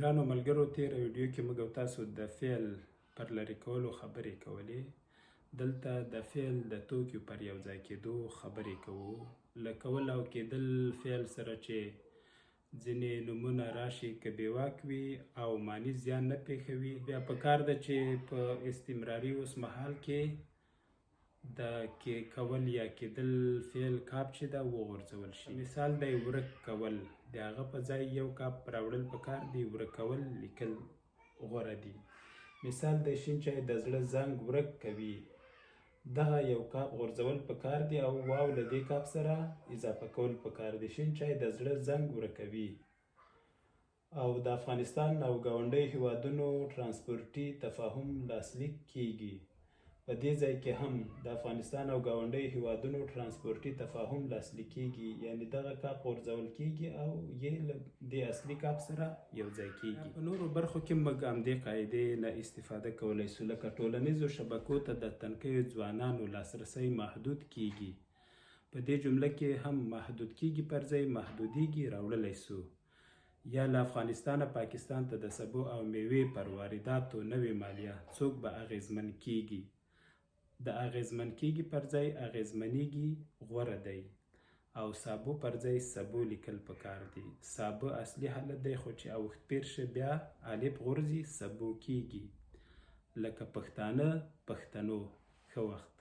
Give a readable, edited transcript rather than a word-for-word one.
ګرانو ملګرو تېره ویډیو کې موږ او تاسو د فعل پر لرې کولو خبرې کولې. دلته د فعل د توکیو پر یو ځای کېدو خبرې کوو. له کول او کېدل فعل سره چې ځینې نومونه راشي که بېواک وي او معنی زیان نه پېښوي، بیا په کار ده چې په استمراري اوسمهال کې د کې کول یا کېدل فعل کاپ چې ده وغورځول شي. مثال دی ورک کول، د هغه په ځای یو کاپ راوړل پکار دي، ورکول لیکل غوره دي. مثال دی شین چای د زړه زنګ ورک کوي، دغه یو کاپ غورځول پکار دي او واو له دې کاپ سره اضافه کول پکار دي. شین چای د زړه زنګ ورکوي. او د افغانستان او ګاونډیو هېوادونو ټرانسپورټي تفاهم لاسلیک کېږي. په دې ځای کې هم د افغانستان او ګاونډیو هېوادونو ټرانسپورټي تفاهم لاسلیک کېږي، یعنې دغه کاپ غورځول کېږي او یې له دې اصلي کاپ سره یو ځای کېږي. په نورو برخو کې موږ همدې قاعدې نه استفاده کولی شو، لکه ټولنیزو شبکو ته د تنکیو ځوانانو لاسرسی محدود کېږي. په دې جمله کې هم محدود کېږي پر ځای محدودېږي راوړلی شو. یا له افغانستانه پاکستان ته د سبو او مېوې پر وارداتو نوې مالیه، څوک به اغېزمن کېږي؟ د اغېزمن کېږي پر ځای اغېزمنېږي غوره دی او سابو پر ځای سبو لیکل پکار دي. سابه اصلي حالت دی خو چې اوښتپېر شي بیا الف غورځي سبو کېږي. لکه پښتانه، پښتنو. ښه وخت.